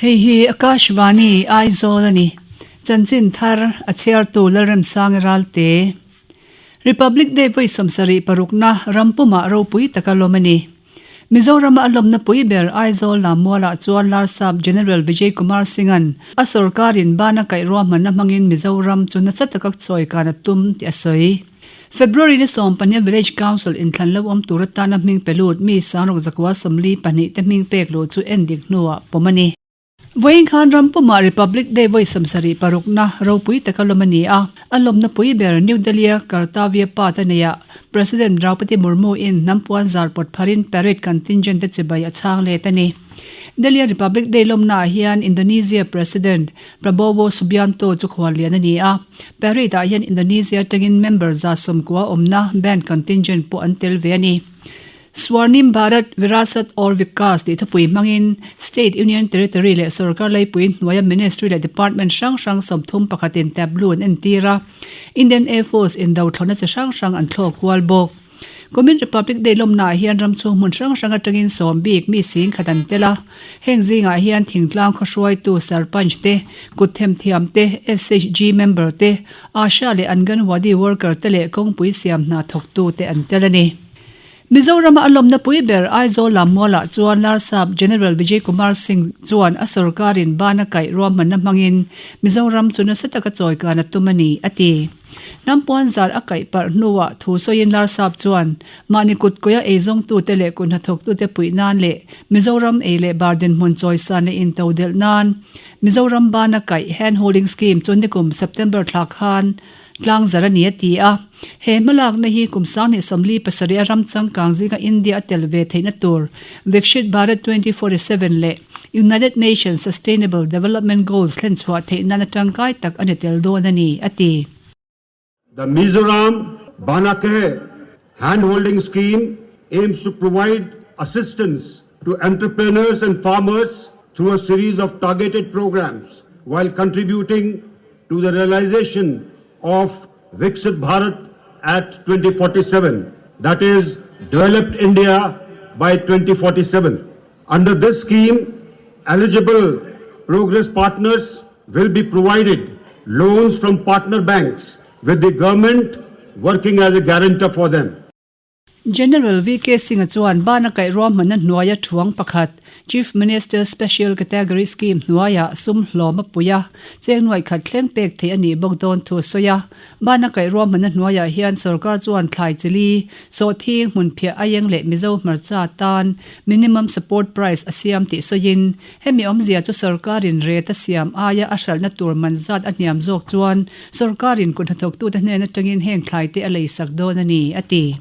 Hei hi Akashvani Aizawl a ni. Chanchin thar a chhiartu Lalremsangi Ralte. Republic Day vawi 76 parukna rampumah ropui taka lawm a ni. Mizorama a lawmna pui ber Aizawl Lammualah chuan Larsap General Vijay Kumar Singh-a'n a sorkarin bana kaih ruahmanna hmangin Mizoram chu nasa taka chawikan a tum tih a sawi. February ni 15 Village Council inthlan lo awm tur atana hming pe lut mi Sangruk Zakua 42 te hming pek luh chu en dik hnuah pawm a ni. Vawiin khan ram pumah Republic Day vawi 76 parukna ropui taka lawm a ni a, a lawmna pui ber New Delhi-a Kartavya Path a neiah President Draupadi Murmu-in hnam puan zar pawt pharin parade contingent te chibai a chhang let a ni. Delhi-a Republic Day lawmnaah hian Indonesia President Prabowo Subianto chu khuallian a ni a, Parade-ah hian Indonesia atangin member 190 awmna band contingent pawh an tel ve a ni. Swarnim Bharat Virasat aur Vikas tih thupui hmangin State, Union Territory leh sorkar leipui hnuaia Ministry leh Department hrang hrang 31 in tableau an entir a, Indian Air Force indothlawhna chi hrang hrang an thlawk kual bawk. Kumin Republic Day lawmnaah hian ram chhung hmun hrang hrang atangin sawm bik mi sing khat an tel a. Heng zingah hian thingtlang khaw hruaitu Sarpanch te, kut themthiam te, SHG member te, Asha leh Anganwadi worker te leh kawngpui siam hna thawktu te an tel a ni. Mizorama a lawmna pui ber Aizawl Lammualah chuan Larsap General Vijay Kumar Singh chuan a sorkarin bana kaih ruahmanna hmangin Mizoram chu nasa taka chawikan a tum a ni, a ti. Hnam puan zar a kaih parh hnuah thu sawiin Larsap chuan mahni kut kawia eizawngtute leh kut hnathawktute puih nan leh Mizoram ei leh bar dinhmun chawisan leh intodelh nan Mizoram bana kaih Hand Holding Scheme chu nikum September thla khan tlang zar a ni a ti a. He hmalakna hi kum 2047 a ram changkang zinga India a tel ve theihna tur Vikshit Bharat 2047 leh United Nations Sustainable Development Goals thlen chhuah theih nana tangkai tak a ni tel dawn a ni, a ti. The Mizoram Banakeh Handholding Scheme aims to provide assistance to entrepreneurs and farmers through a series of targeted programs while contributing to the realization of Viksit Bharat at 2047, that is, Developed India by 2047. Under this scheme, eligible progress partners will be provided loans from partner banks with the government working as a guarantor for them. General VK Singh-a chuan bana kaih ruahmanna hnuaia thuang pakhat, Chief Minister's Special Category Scheme hnuaiah sum hlawm a pui a, cheng nuaih khat thleng pek theih a nih bawk dawn thu a sawi a. Bana kaih ruahmanna hnuaiah hian sorkar chuan thlai chili, sawhthing, hmunphiah aieng leh Mizo hmarcha tan minimum support price a siam tih sawiin, hemi awmzia chu sorkarin rate a siam aia a hralhna tur man zat a hniam zawk chuan sorkarin kut hnathawktute hnen atangin heng thlaite a leisak dawn a ni, a ti.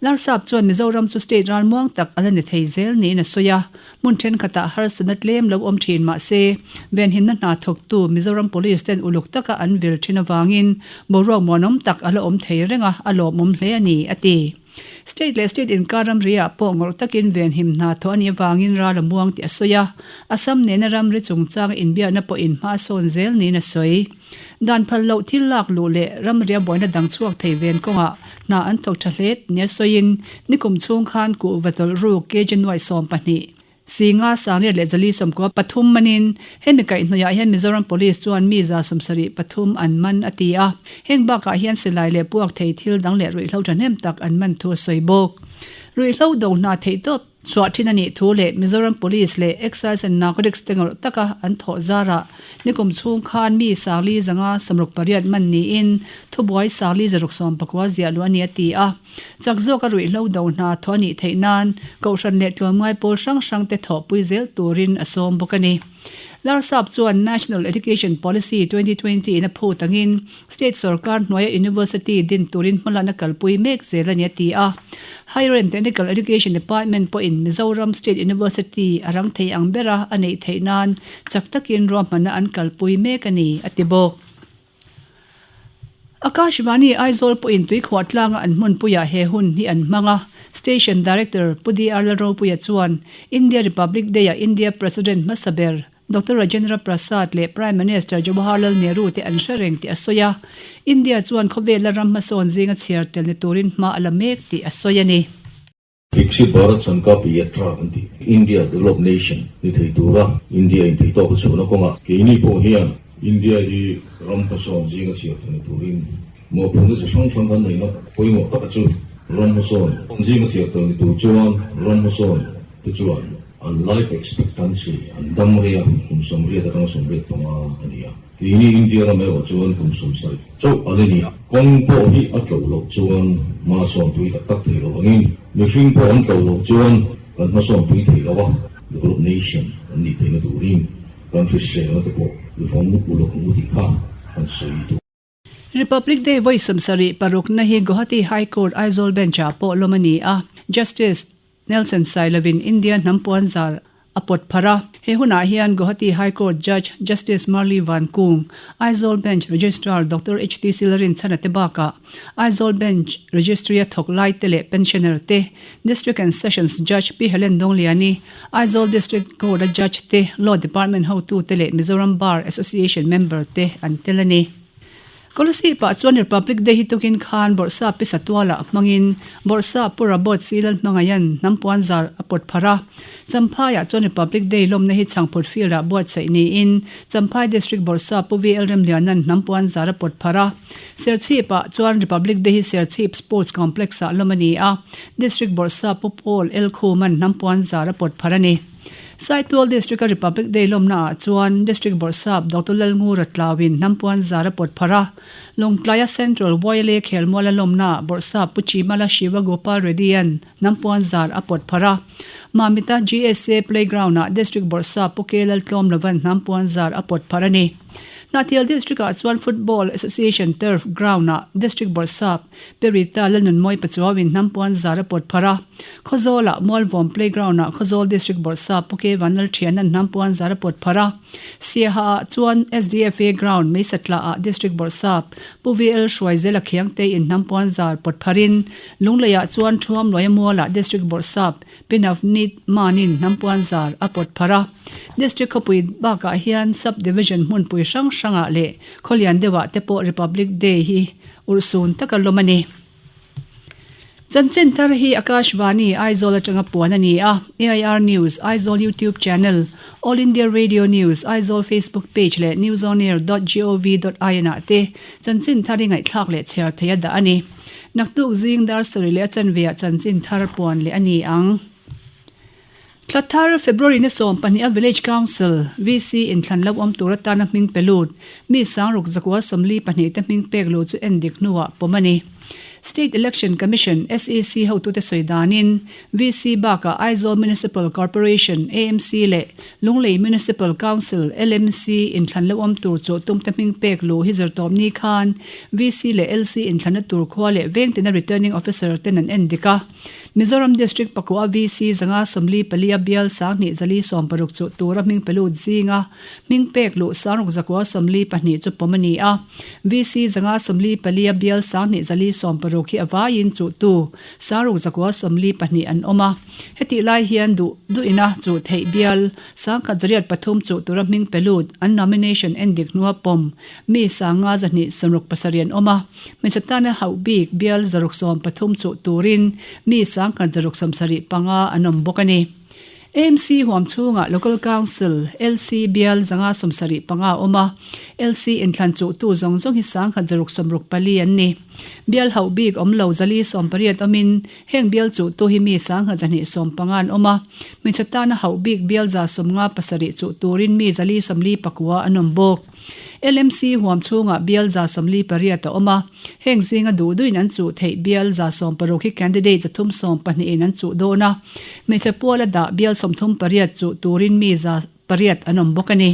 Larsap chuan Mizoram chu state ralmuang tak a la ni thei zel niin a sawi a, hmun thenkhatah harsatna tlem lo awm thin mah se, venhimna hna thawktu Mizoram Police ten uluk taka an vil thin avangin boruak muanawm tak a la awm thei reng a, a lawmawm hle a ni, a ti. State leh state inkar ramriah pawh ngawrh takin venhim hna thawh a nih avangin ral a muang tih a sawi a, Assam nena ramri chungchanga inbiakna pawhin hma a sawn zel niin a sawi. Dan phal loh thil lak luh leh ramria buaina dang chhuak thei ven kawngah hna an thawk tha hle nia sawiin nikum chhung khan kuhva tawlh ruk kg nuaih 12, Singa sangriat leh zali 93 manin hemi kaihhnawihah hian Mizoram Police chuan mi 73 an man a ti a, heng bakah hian silai leh puak thei thil dang leh ruihhlo thahnem tak an man thu a sawi bawk. Ruihhlo do hna theih tawp chhuah thin a nih thu leh Mizoram Police leh Excise and Narcotics te ngawrh taka an thawh zarah nikum chhung khan mi 458 man niin thubuai 469 ziah luh a ni a ti a. Chak zawka ruihhlo do hna thaw a nih theih nan Kohhran leh tlawmngai pawl hrang hrang te thawhpui zel turin a sawm bawk a ni. Larsap chuan National Education Policy 2020 in a phut angin State sorkar hnuaia University din turin hmalakna kalpui mek zel a ni a ti a. Higher and Technical Education Department pawhin Mizoram State University a rang thei ang bera a neih theih nan chak takin ruahmanna an kalpui mek a ni a ti bawk. Akashvani Aizawl pawhin tuikhuah tlanga an hmunpuiah he hun hi an hmang a. Station Director Pu DR Lalropuia chuan India Republic Day-ah India President hmasa ber Doctor Rajendra Prasad leh Prime Minister Jawaharlal Nehru te an hre reng tih a sawi a. India chuan khawvela ram hmasawn zinga chhiar tel ni turin hma a la mek tih a sawi a ni. Viksit Bharat Sankalp Yatra kan tih, India Developed Nation ni thei tura India in theihtawk a chhuahna kawngah keini pawh hian India hi ram hmasawn zinga chhiar theihna turin mawhphurhna chi hrang hrang kan neihna pawimawh taka chu ram hmasawn zinga chhiar tel ni tur chuan ram hmasawn te chuan an life expectancy an dam rei a, kum 80 atanga 85 a ni a. Keini India ram erawh chuan kum 70 chauh a la ni a, kawng pawh hi a tlo loh chuan hma sawn pui tak tak thei lo angin mihring pawh an tlo loh chuan kan hma sawn pui thei lo a, developed nation kan nih theihna turin kan hriselna te pawh i vawng uluk ang u tih kha kan sawi duh. Republic Day vawi 76 na hi Guwahati High Court Aizawl Bench-ah pawh lawm a ni a, Justice Nelson Sailovin India hnam puanzar a pawt pharh a. He hunah hian Guwahati High Court Judge Justice Marli Vankung, Aizawl Bench Registrar Doctor HT Silarinchhana te bakah Aizawl Bench Registry-a thawk lai te leh pensioner te, District and Sessions Judge Pi Helen Dawngliani, Aizawl District Court-a Judge te, Law Department hotu te leh Mizoram Bar Association member te an tel a ni. Kolasib ah chuan Republic Day hi tukin khan Bawrhsap Pisa Tualah hmangin Bawrhsap Pu Rabawt Silal Hmangaihan hnam puanzar a pawt pharh a. Champhai ah chuan Republic Day lawmna hi Chhangphut Field ah buatsaih niin Champhai District Bawrhsap Pu VL Remliana'n hnam puanzar a pawt pharh a. Serchhip ah chuan Republic Day hi Serchhip Sports Complex ah lawm a ni a, District Bawrhsap Pu Paul L Khuma'n hnam puanzar a pawt pharh a ni. Saitual District a Republic Day lawmna ah chuan District Bawrhsap Doctor Lalngura Tlauin hnam puanzar a pawt pharh a, Lawngtlaia Central YLA khelmuala lawmna ah Bawrhsap Pu Chimala Shiva Gopal Reddy-a'n hnam puanzar a pawt pharh a, Mamita GSA Playground ah District Bawrhsap Pu K Laltlawmlova'n hnam puanzar a pawt pharh a ni. Hnahthial District ah chuan Football Association Turf Ground ah District Bawrhsap Perita Lalnunmawi Pachuauin hnam puanzar a pawt pharh a. Khawzawlah Mualvawm Playground ah Khawzawl District Bawrhsap Pu K Vanlalthiana'n hnam puanzar a pawt pharh a. Siaha ah chuan SDFA Ground Meisatla ah District Bawrhsap Pu VL Hruaizela Khiangteiin hnam puanzar pawt pharhin Lungleiah chuan Thuamluaia Mualah District Bawrhsap Pi Navneet Manin hnam puanzar a pawt pharh a. District khawpui bakah hian Sub Division hmunpui hrang hrangah leh khawlian deuhah te pawh Republic Day hi urhsun taka lawm a ni. Chanchin thar hi Akashvani, Aizawl atanga puan a ni a. AIR News, Aizawl YouTube Channel, All India Radio News, Aizawl Facebook Page leh newsonair dot gov dot in ah te chanchin thar hi ngaihthlak leh chhiar theih a dah a ni. Naktuk zing dar sarih leh a chanve ah chanchin thar puan leh a ni ang. Thla thar February ni 12 a Village Council, VC, inthlan lo awm tur atana hming pe lut mi sangruk 142 te hming pek luh chu en dik hnuah pawm a ni. State Election Commission, SEC, hotute sawi danin VC bakah Aizawl Municipal Corporation, AMC, leh Lunglei Municipal Council, LMC, inthlan lo awm tur chu tumte hming pek luh hi zirtawpni khan VC leh LC inthlanna tur khua leh veng tina Returning Officer ten an en dik a. Mizoram District pakua VC 544 a bial 2460 chu tura hming pe lut zinga hming pek luh 6142 chu pawm a ni a. VC 544 a bial 2460 hi a vaiin chuhtu 6142 an awm a. Hetih lai hian duh duhina chuh theih bial 1103 chuh tura hming pe lut an nomination en dik hnua pawm mi 5267 an awm a. Hmeichhe tana hauh bik bial 630 chuh turin mi 1675 an awm bawk a ni. AMC huam chhungah Local Council, LC, bial 575 a awm a, LC inthlan chuhtu zawng zawng hi 1664 an ni. Bial hauh bik awm lo 480 awmin heng bial chuhtu hi mi 1215 an awm a, hmeichhe tana hauh bik bial 57 chuh turin mi 449 an awm bawk. LMC huam chhungah bial 48 a awm a, heng zinga duh duhin an chuh theih bial 16 hi candidate 312 in an chuh dawn a, hmeichhe puala dah bial 38 chuh turin mi 8 an awm bawk a ni.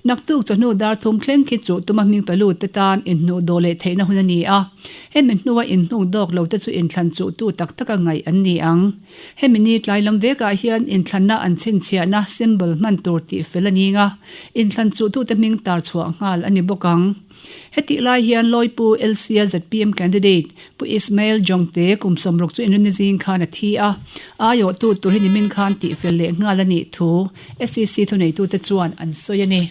Naktuk chawhnu dar thum thleng khi chuh tuma hming pe lut te tan inhnuh dawh leh theihna hun a ni a, hemi hnua inhnuk dawk lo te chu inthlan chuhtu tak taka ngaih an ni ang. Hemi ni tlai lam vekah hian inthlanna an chhinchhiahna symbol hman tur tih fel a ning a, inthlan chuhtute hming tar chhuah nghal a ni bawk ang. Hetih lai hian Lawipu LC-a zpm candidate Pu Ismail Jongte kum 60 chu inrinni zing khan a thi a, a aiawhtu tur hi nimin khan tih fel leh nghal a nih thu SEC thuneitute chuan an sawi a ni.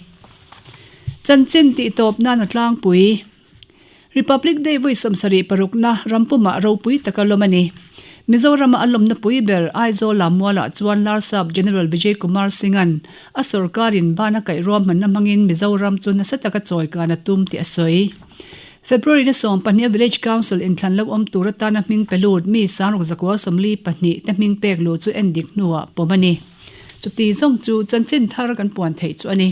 Chanchin tihtawp nan a tlangpui. Republic Day vawi 76 na rampumah ropui taka lawm a ni. Mizorama a lawmna pui ber Aizawl Lammualah chuan Larsap General Vijay Kumar Singh-a'n a sorkarin bana kaih ruahmanna hmangin Mizoram chu nasa taka chawikan a tum tih a sawi. February ni 12 a Village Council inthlan lo awm tur atana hming pe lut mi Sangruk Zakua 42 te hming pek luh chu endik hnuah pawm a ni. Chuti zawng chu chanchin thar kan puan theih chu a ni.